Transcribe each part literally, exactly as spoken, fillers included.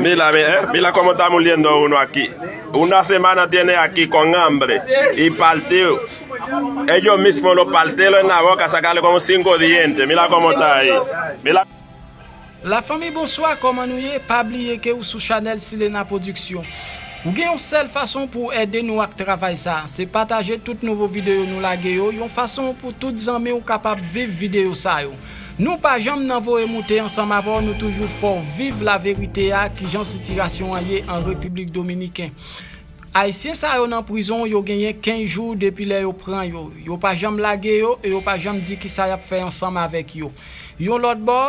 Mira, mi- eh, mira cómo estamos oliendo uno aquí. Una semana tiene aquí con hambre y partido. Ellos mismos lo partieron en la boca, sacarle como cinco dientes. Mira cómo está ahí. Mira. Lafanmi, bonswa, kòman nou ye? Pa bliye ke ou sou chanèl Silena Production. Ou gen yon sèl fason pou w ede nou ak travay sa, se pataje tout nouvo videyo nou lage yo, yon fason pou tout zanmi w kapab viv videyo sa yo. Nou pa janm nan voye moute ansanm avè w, nou toujou fè w viv laverite a, kijan sitiyasyon an ye an Repiblik Dominiken. Ayisyen sa yo nan prizon, yo genyen kenz jou depi lè yo pran yo. Yo pa janm lage yo e yo pa janm di kisa y ap fè ansanm avèk yo. Yon lòt bò,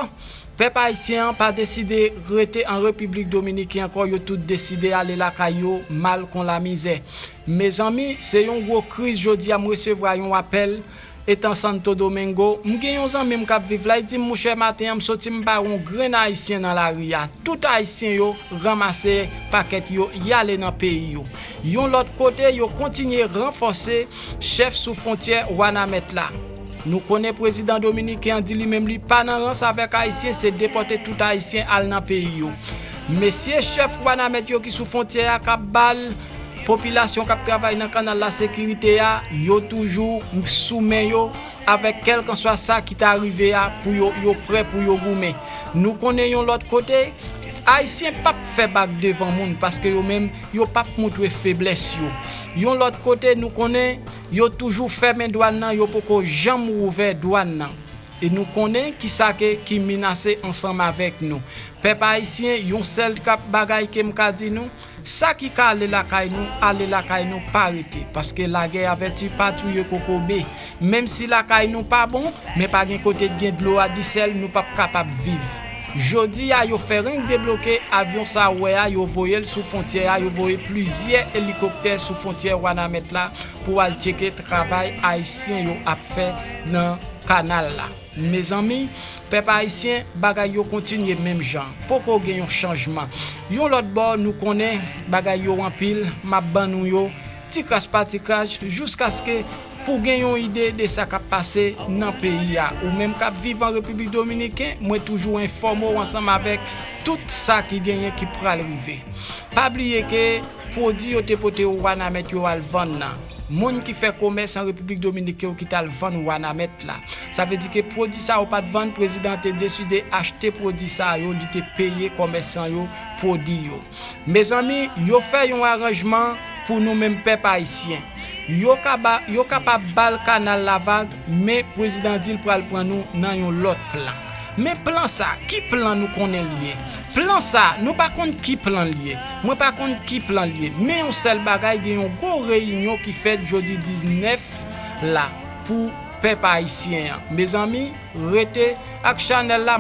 pèp ayisyen an pa deside rete an Repiblik Dominiken ankò, yo tout deside ale lakay yo mal kon lamizè. Mezanmi, se yon gwo kriz jodi a, m resevwa yon apèl etan Santo Domingo. M gen yon zanmi m k ap viv la, li di m, monchè, maten an, m soti, m pa wè yon grenn ayisyen nan lari a. Tout ayisyen yo ranmase pakèt yo, y ale nan peyi yo. Yon lòt kote, yo kontinye ranfòse chèf sou fwontyè Wanament la. Nou konnen prezidan dominiken an di li menm li pa nan rans avèk ayisyen, se depòte tout ayisyen al nan peyi yo. Mesye chèf Wanament yo ki sou fwontyè a k ap ba l popilasyon k ap travay nan kanal la sekirite a, yo toujou sou men yo avèk kèlkanswa sa ki ta rive a, pou yo, yo prè pou yo goumen. Nou konnen yon lòt kote, ayisyen p ap fè bak devan moun paske yo menm, yo p ap moutre feblès yo. Yon lòt kote, nou konnen yo toujou fèmen dwàn nan, yo poko janm wouvè dwàn nan. E nou konnen kisa ke ki menase ansanm avèk nou. Pèp ayisyen, yon sèl kap bagay ke m ka di nou, sa ki ka ale lakay nou, ale lakay nou, pa rete. Paske lagè avèti pa touye kokobe. Menm si lakay nou pa bon, men pa gen kote gen dlo a disèl, nou p ap kapab viv. Jodi a, yo fè renk debloke avyon sa ou wè a, yo voye l sou fwontyè a, yo voye plizyè elikoptè sou fwontyè Wanament la pou al tcheke travay ayisyen yo ap fè nan kanal la. Mezanmi, pèp ayisyen, bagay yo kontinye menm jan. Poko gen yon chanjman. Yon lòt bò, nou konnen bagay yo anpil, m ap ban nou yo, ti kras pa ti kras, jiskaske pou gen yon ide de sa k ap pase nan peyi a. Ou menm k ap viv an Repiblik Dominiken, mwen toujou enfòme w ansanm avèk tout sa ki genyen ki pral rive. Pa bliye ke pwodui yo te pote yo Wanament yo al vann nan. Moun ki fè komès an Repiblik Dominiken yo ki t al vann Wanament la. Sa vle di ke pwodui sa yo pa t vann, prezidan an te deside achte pwodui sa yo, li te peye komèsan yo pwodui yo. Mezanmi, yo fè yon aranjman pou nou menm pèp ayisyen. Yo kaba, yo kapab ba l kanal la vag, men prezidan di l pral pran nou nan yon lòt plan. Men plan sa, ki plan nou konnen l ye? Plan sa, nou pa konn ki plan l ye. Mwen pa konn ki plan l ye. Men yon sèl bagay, gen yon gwo reyinyon ki fèt jodi diznèf la pou pèp ayisyen an. Mezanmi, rete ak chanèl la.